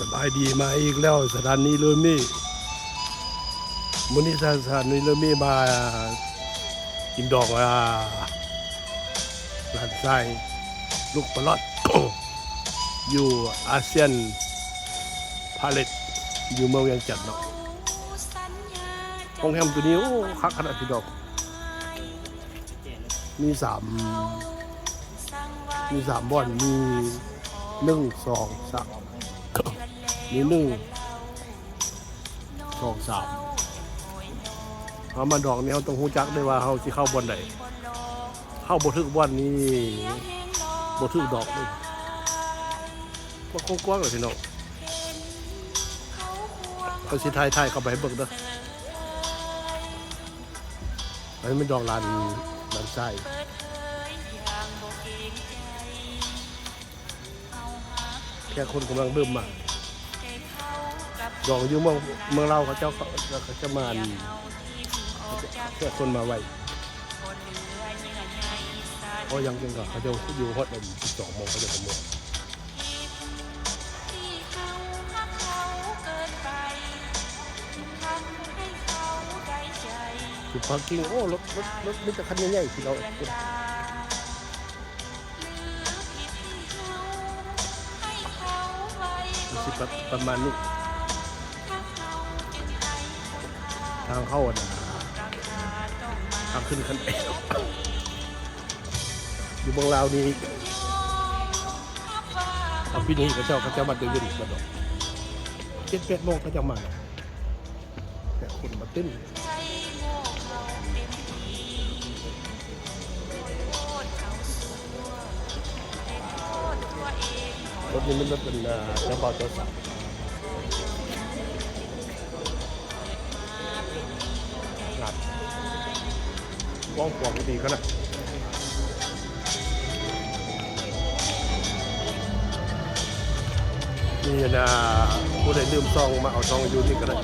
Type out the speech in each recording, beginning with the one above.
ສະບາຍດີ ມາອີກແລ້ວ ສະຖານີເລີມີ. ມື້ນີ້ສະຖານີເລີມີມາກິນດອງ ອາ ຫຼານຊາຍລູກປາລອດ ຢູ່ອາຊຽນພາເລດ ຢູ່ເມືອງວຽງຈັນເນາະ. ໂຮງແຮມໂຕນີ້ ໂອ້ ຄັກຂະໜາດພີ່ນ້ອງ. ມີສາມ ມີສາມບ່ອນ ມີໜຶ່ງ ສອງ ສາມ ມີໜຶ່ງ ສອງ ສາມ. ເຮົາມາດອງນີ້ ເຮົາຕ້ອງຮູ້ຈັກເດ້ວ່າເຮົາຊິເຂົ້າບ່ອນໃດ. ເຂົ້າບໍ່ຖືກບ່ອນນີ້ ບໍ່ຖືກດອກເດ້. ກວ້າງໆ ເລີຍພີ່ນ້ອງ. ເຮົາຊິຖ່າຍ ຖ່າຍເຂົ້າໄປໃຫ້ເບິ່ງເດີ. ອັນນີ້ແມ່ນດອກຫຼານ ຫຼານຊາຍ. ແຂກຄົນກຳລັງເລີ່ມມາ. ດອງຢູ່ເມືອງ ເມືອງລາວ ເຂົາເຈົ້າ ເຂົາເຈົ້າມາ ອັນ ແຂກຄົນມາໄວ. ເພາະຫຍັງ? ຈັ່ງກະເຂົາເຈົ້າຢູ່ຮອດ ອັນ ສິບສອງໂມງ ເຂົາເຈົ້າກະເມືອ. ຈຸດພາກກິ້ງ ໂອ້ ລົດ ລົດ ລົດມີແຕ່ຄັນໃຫຍ່ໆ ພີ່ນ້ອງ. ມັນຊິປະ ປະມານນີ້. ທາງເຂົ້າ ອັນ ທາງຂຶ້ນຂັ້ນໄດ ຢູ່ເມືອງລາວນີ້ ອາ ປີນີ້ເຂົາເຈົ້າ ເຂົາເຈົ້າມາແຕ່ເວັນ ເຈັດແປດໂມງເຂົາເຈົ້າມາ. ແຕ່ຄົນມາເຕັມ. ລົດນີ້ແມ່ນລົດເປັນ ເອີ ເຈົ້າບ່າວເຈົ້າສາວ. ງາມ ກວ້າງຂວາງດີຂະໜາດ. ມີອັນນ່າ ຜູ້ໃດລືມຊອງ ມາເອົາຊອງຢູ່ນີ້ກະໄດ້.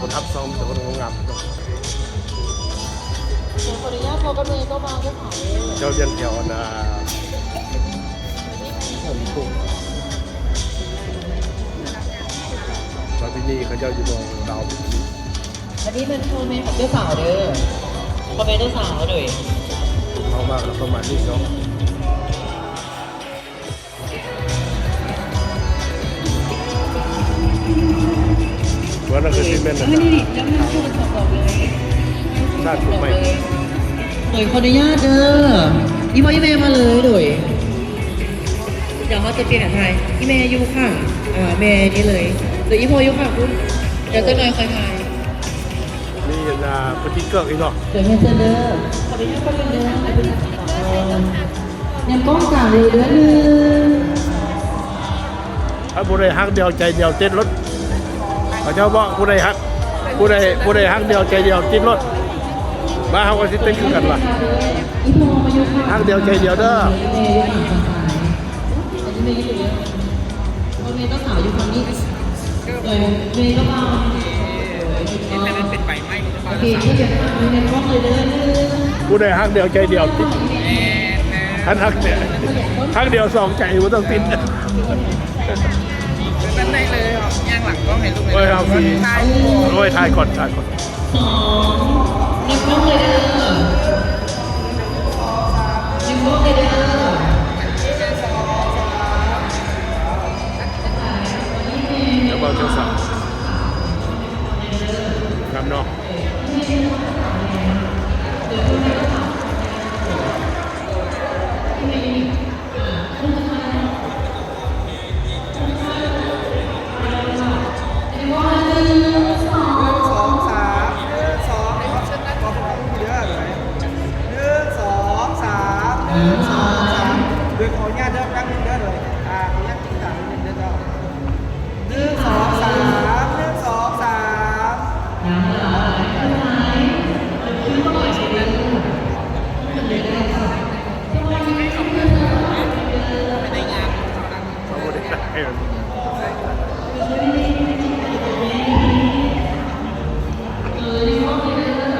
ຄົນຮັບຊອງມີແຕ່ຄົນງາມໆ. ຂໍອະນຸຍາດ ເຂົາກຳລັງຈະມາ ເຈົ້າລຽນແຖວອັນນ່າ ປະເພນີເຂົາເຈົ້າຢູ່ບ່ອນດາວ. ອັນນີ້ແມ່ນພໍ່ແມ່ຂອງເຈົ້າສາວເດີ ພໍ່ແມ່ເຈົ້າສາວເດີ. ເຮົາມາກະປະມານນີ້ເນາະ. ວ່ານັ້ນກະຊິແມ່ນ ໂດຍ ຂໍອະນຸຍາດເດີ ອີ່ພໍ່ອີ່ແມ່ມາເລີຍ ໂດຍ. ດຽວເຮົາຈະປ່ຽນຖ່າຍ ອີ່ແມ່ຢູ່ຂ້າງ ເອີ ແມ່ນີ້ເລີຍ ໂດຍ ອີ່ພໍ່ຢູ່ຂ້າງພຸ້ນ ດຽວຈັກໜ່ອຍຄ່ອຍຖ່າຍ. ນີ້ນະ ປະຕິເກີກອີກເນາະ. ດຽວເຊີນເດີ ຂໍອະນຸຍາດແປັບໜຶ່ງເດີ ຍັງກ້ອງກາງຢູ່ເດີ. ຖ້າຜູ້ໃດຮັກດຽວໃຈດຽວຕິດລົດ ເຂົາເຈົ້າບອກ ຜູ້ໃດຮັກ ຜູ້ໃດ ຜູ້ໃດຮັກດຽວໃຈດຽວຕິດລົດ. ມາເຮົາກະຊິຕິດຄືກັນລະ ຮັກດຽວໃຈດຽວເດີ. ຜູ້ໃດຮັກດຽວໃຈດຽວຕິດ ຄັນຮັກດຽວ ຮັກດຽວສອງໃຈບໍ່ຕ້ອງຕິດ. ເປັນໄດ້ເລີຍ ຍ່າງຫຼັງກ້ອງໃຫ້ລູກ ໂອ້ຍ ເອົາສິ ຖ່າຍ ໂອ້ຍ ຖ່າຍກ່ອນ ຖ່າຍກ່ອນ. ສອງ ເກັບກ້ອງເລີຍເດີ ເກັບກ້ອງເລີຍເດີ. ແລ້ວເວົ້າເຈົ້າສາວ ງາມເນາະ. ໜຶ່ງ ສອງ ສາມ ໜຶ່ງ ສອງ ໃຫ້ຄວາມເຊີນນັ້ນ ຂໍພວກເຮົາເດີ ໜຶ່ງ ສອງ ສາມ ໜຶ່ງ ສອງ ສາມ ໂດຍ ຂໍອະນຸຍາດເດີ ແປັບໜຶ່ງເດີ ໂດຍ ອາ ຂໍອະນຸຍາດຕິດຕາມນິດໜຶ່ງເດີເຈົ້າ. ໜຶ່ງ ສອງ ສາມ ໜຶ່ງ ສອງ ສາມ.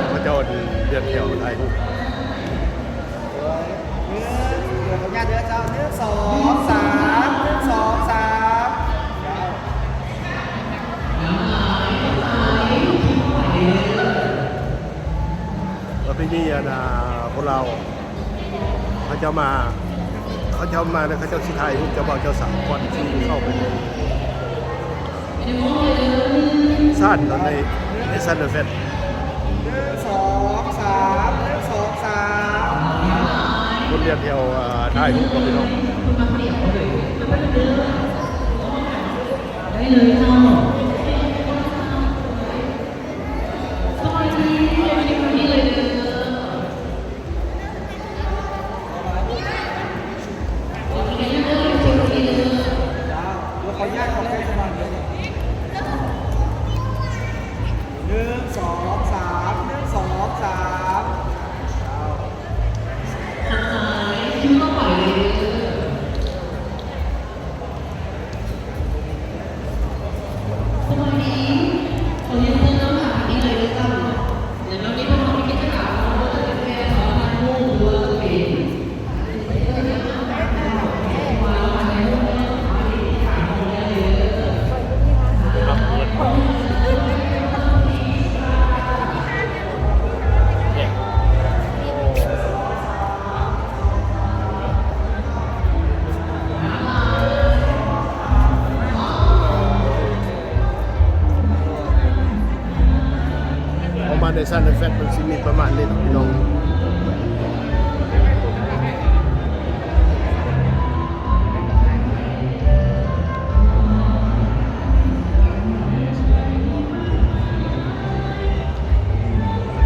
ເຂົາເຈົ້າເດີນແຖວຖ່າຍຮູບ. ໜຶ່ງ ຂໍອະນຸຍາດເດີເຈົ້າ ໜຶ່ງ ສອງ ສາມ ໜຶ່ງ ສອງ ສາມ. ມີອັນ ອ່າ ຄົນລາວ ເຂົາເຈົ້າມາ ເຂົາເຈົ້າມາແລ້ວ ເຂົາເຈົ້າຊິຖ່າຍຮູບເຈົ້າບ່າວເຈົ້າສາວ ກ່ອນທີ່ເຂົ້າໄປໃນຊານເນາະ ໃນ ໃນຊານເດີແຟດ ໜຶ່ງ ສອງ ສາມ ໜຶ່ງ ສອງ ສາມ ຄົນລຽນແຖວ ອ່າ ຖ່າຍຮູບເນາະ ພີ່ນ້ອງ ໄດ້ເລີຍເຈົ້າ. ສະບາຍດີ ສະບາຍດີ ໜຶ່ງ ສອງ ສາມ ໜຶ່ງ ສອງ ສາມ ທາງຊ້າຍ ຄິວຕໍ່ໄປເລີຍເດີ. ສະບາຍດີ ຂໍຮຽນເຊີນເຈົ້າຂ້າທາງນີ້ເລີຍເດີເຈົ້າ. ແລ້ວນີ້ເພິ່ນເຮົາມີກິດຈະກຳ ບໍ່ວ່າຈະເປັນແກ່ສາວພັນຮູບ ຫຼືວ່າຈະເປັນ ເຂົ້າມາໃນຊານເດີແຟດ ມັນຊິມີປະມານນີ້ເນາະ ພີ່ນ້ອງ.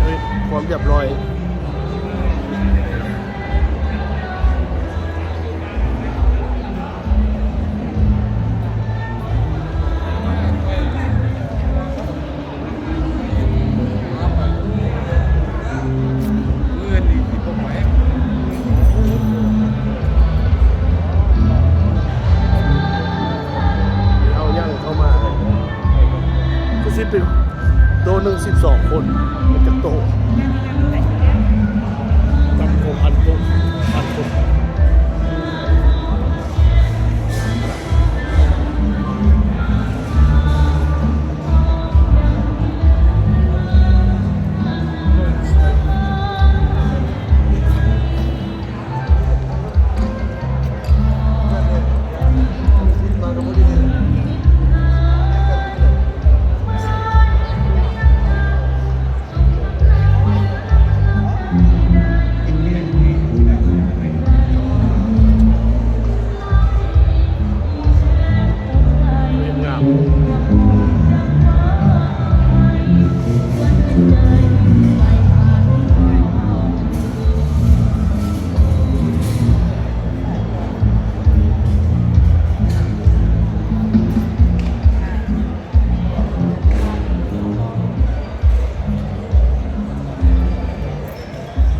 ເຮີ້ຍ ຄວາມຮຽບຮ້ອຍ. ເຮົາຍ່າງເຂົ້າມາ ຄືຊິເປັນໂຕໜຶ່ງສິບສອງຄົນ ມັນຈັກໂຕ? ຕ່ຳກວ່າພັນໂຕ ພັນຄົນ.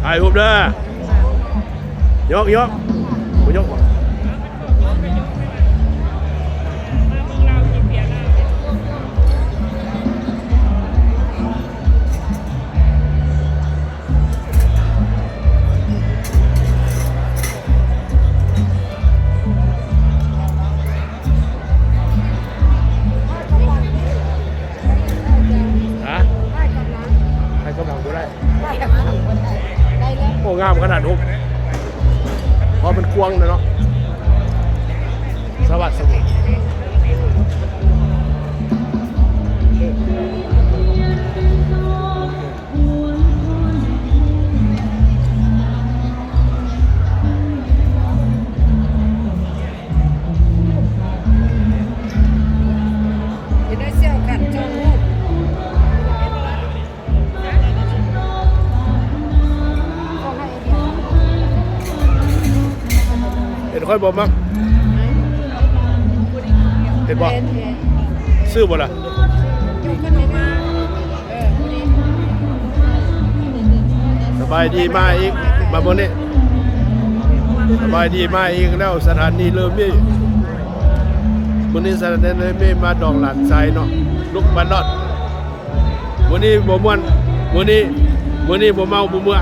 ຖ່າຍຮູບເດີ ຍົກໆ ບໍ່ຍົກບໍ່? ຮະ? ໃຫ້ກຳລັງບໍ່ໄດ້ ໂອ້ ງາມຂະໜາດ ໂອ້ ເພາະມັນກວ້າງເນາະ ສະຫວັດສະຫວຍ. ເຫັນຂ້ອຍບໍ່ມັກ ເຫັນບໍ່? ຊື້ບໍ່ລະ? ສະບາຍດີ ມາອີກ ມາມື້ນີ້ ສະບາຍດີ ມາອີກແລ້ວ ສະຖານີເລີເມ. ມື້ນີ້ສະຖານີເລີເມມາດອງຫຼານຊາຍເນາະ ລຸກມາລອດ. ມື້ນີ້ບໍ່ມ່ວນ ມື້ນີ້ ມື້ນີ້ບໍ່ເມົາບໍ່ເມືອ.